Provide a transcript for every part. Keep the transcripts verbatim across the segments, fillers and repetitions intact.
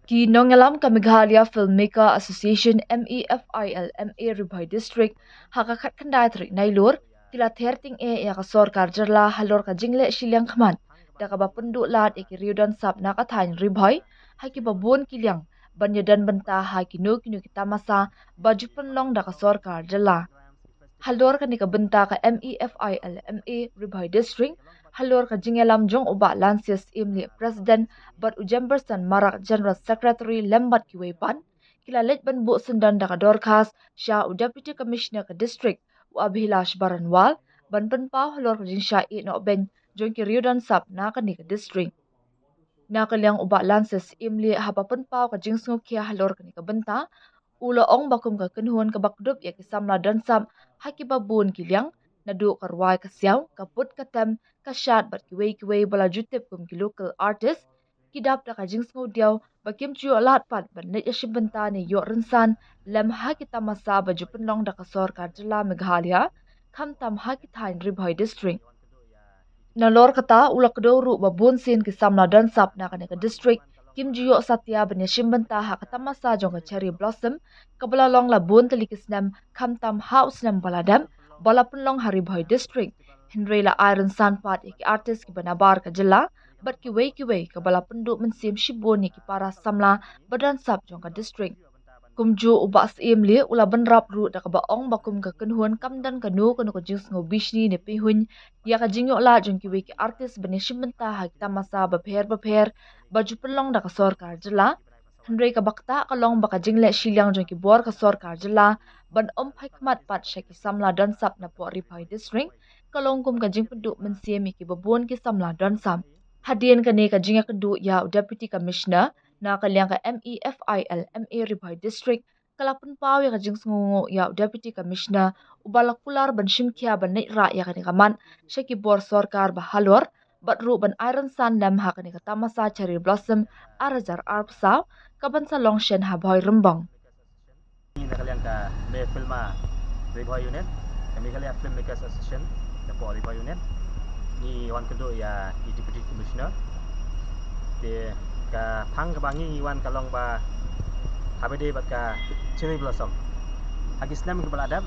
Ki nongïalam ka Meghalaya Filmmaker Association, M E F I L M A, Ri Bhoi District, ha ka khatkhyndai tarik Nailur, ki la ther tyngeh ïa ka sorkar jylla halor ka jingleh shiliang khmat da kaba pynduh lad ïa ki riew don sap na ka thaiñ Ri Bhoi ha kiba bun ki liang, ban ïadon bynta ha kino kino ki tamasa ba ju pynlong da ka sorkar jylla. Halor kane ka bynta, ka M E F I L M A Ri Bhoi District, halor ka jingïalam jong u Bah Lansias Imlieh, President, bad u Jemberson Marak, General Secretary, lem bad kiwei pat, ki la leit ban buh syndon da ka dorkhas sha u Deputy Commissioner ka District, u Abhilash Baranwal, ban pynpaw halor ka jingshah ïeh noh beiñ jong ki riew don sap na kane ka district. Na ka liang u Bah Lansias Imlieh, haba pynpaw ka jingsngewkhia halor kane ka bynta, u la ong ba kum ka kynhun kaba kdup ïa ki samla don sap ha kiba bun ki liang, naduh ka rwai ka siaw, ka put ka tem, ka shad bad kiwei kiwei ba la ju tip kum ki local artist, ki dap da ka jingsngewdiaw ba kim ju ïoh lad pat ban leit ïashim bynta ne ïoh rynsan lem ha ki tamasa ba ju pynlong da ka sorkar jylla Meghalaya, khamtam ha ki thaiñ Ri Bhoi District. Nalor kata, u la kdew ruh ba bun sien ki samla don sap na kane ka district kim ju ïoh satia ban ïashim bynta ha ka tamasa jong ka Cherry Blossom, kaba la long la bun tylli ki snem, khamtam ha u snem ba la dep, ba la pynlong ha Ri Bhoi District. Hynrei la ai rynsan pat ïa ki artist kiba nabar ka jylla bad kiwei kiwei, kaba la pynduh mynsiem shibun ïa ki para samla ba don sap jong ka district. Kumjuh u Bah Imlieh u la bynrap ruh da kaba ong ba kum ka kynhun kam don kano kano ka jingsngew bishni ne pyrhuh ïa ka jingïoh lad jong kiwei ki artist ban ïashim bynta ha ki tamasa bapher bapher ba ju pynlong da ka sorkar jylla. Hynrei kaba ktah ka long ba ka jingleh shiliang jong ki bor ka sorkar jylla ban ym phai khmat pat sha ki samla don sap na poh Ri Bhoi District, ka long kum ka jingpynduh mynsiem ïa kiba bun ki samla don sap. Hadien kane ka jingïakynduh ïa u Deputy Commissioner, na ka liang ka M E F I L M A Ri Bhoi District, ka la pynpaw ïa ka jingsngewnguh ïa u Deputy Commissioner, uba la kular ban shim khia ban leit rah ïa kane ka mat sha ki bor sorkar ba halor, bad ruh ban ai rynsan lem ha kane ka tamasa Cherry Blossom ar hajar arphew saw, kaban sa long shen ha Bhoirymbong. Ngi na ka liang ka Meghalaya Film Ri Bhoi Unit, ka Meghalaya Filmmakers Association, na poh Ri Bhoi Unit, ngi wan kynduh ïa i Deputy Commissioner. Te ka phang kaba ngi ngi wan ka long ba haba dei bad ka Cherry Blossom, ha ki snem kiba la dep,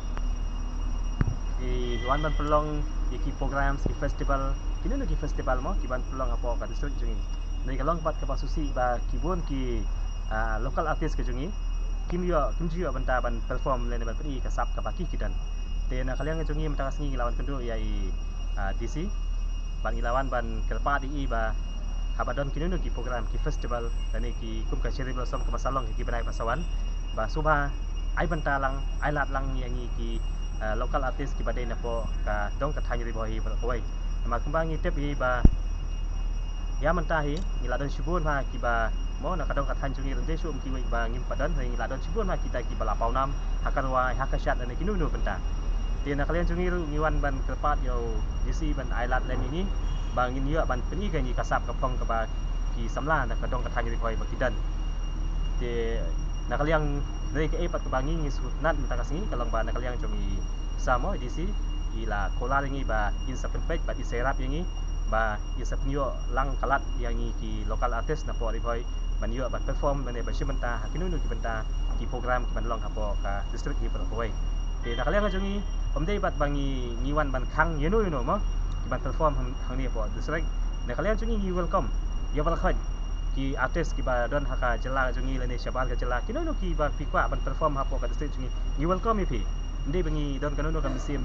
ngi wan ban pynlong ïa ki programs, ki festival, kino kino ki festival mo, ki ban pynlong hapoh ka district jong ngi. Ngi ka long pat kaba sngewsih ba ki bun ki, ah, local artist ka jong ngi kim ïoh, kim ju ïoh bynta ban perform lane ban pyni ka sap kaba ki ki don. Te na ka liang jong ngi mynta ka sngi ngi la wan kynduh ïa i, ah, D C, bad ngi la wan ban kyrpad ïa i ba haba don kino kino ki program, ki festival, lane ki kum ka Cherry Blossom kaba sa long ha ki bnai ba sa wan, ba sngewbha ai bynta lang, ai lad lang ïa ngi ki, ah, local artist kiba dei na poh ka dong ka thaiñ Ri Bhoi hi baroh kawei. Namar kumba ngi tip hi ba ïa mynta hi ngi la don shibun ha kiba mo na ka dong ka thaiñ jong ngi, ryndei shuh kiwei ba ngim pat don, ngi la don shibun ha kita kiba la paw nam ha ka rwai, ha ka shad lane kino kino bynta. Te na ka liang jong ngi ruh ngi wan ban kyrpad ïa u D C ban ai lad lem ïa ngi ba ngin ïoh ban pyni ïa ngi ka sap ka phong kaba ki samla na ka dong ka thaiñ Ri Bhoi ba ki don. Te na ka liang, hynrei kaei pat kaba ngi ngi sngewtynnat mynta ka sngi ka long ba na ka liang jong i Samo, i D C, i la kular ïa ngi ba in sa pynpeit bad in sa ïarap ïa ngi ba in sa pynïoh lang ka lad ïa ngi ki local artist na poh Ri Bhoi ban ïoh ban perform lane ban shim bynta ha kino kino ki bynta, ki program kiban long hapoh ka district hi baroh kawei. Te na ka liang jong ngi, ym dei bad ba ngi ngi wan ban khang ïano ïano mo kiban perform hang, hangne hapoh district. Na ka liang jong ngi ngi welcome ïa baroh ki artist kiba don ha ka jylla jong ngi lane shabar ka jylla, kino kino kiba phi kwah ban perform hapoh ka district jong ngi, ngi welcome ïa phi. Ym dei ba ngi don kano kano ka mynsiem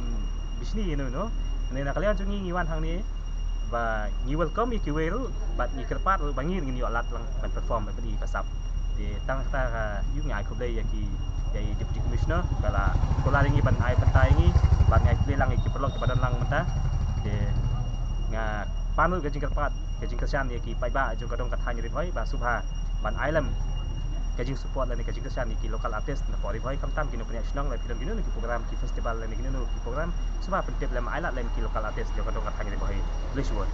bishni ïano ïano. Lane na ka liang jong ngi ngi wan hangne ba ngi welcome ïa kiwei ruh bad ngi kyrpad ruh ba ngi ngin ïoh lad lang ban perform ban pyni ka sap. Te tang kata ka ïa nga ai khublei ïa ki, ïa i Deputy Commissioner ba la kular ïa ngi ban ai bynta ïa ngi, bad nga ai khublei lang ïa ki paralok kiba don lang mynta. Te nga pan ruh ka jingkyrpad, ka jingkyrshan ïa ki paidbah jong ka dong ka thaiñ Ri Bhoi ba sngewbha ban ai lem ka jingsupport lane ka jingkyrshan ïa ki local artist na poh Ri Bhoi, khamtam ki nongpynïaid shnong, lane phi don kino kino ki program, ki festival lane kino kino ki program, sngewbha pyntip lem, ai lad lem ki local artist jong ka dong ka thaiñ Ri Bhoi. Khublei shibun.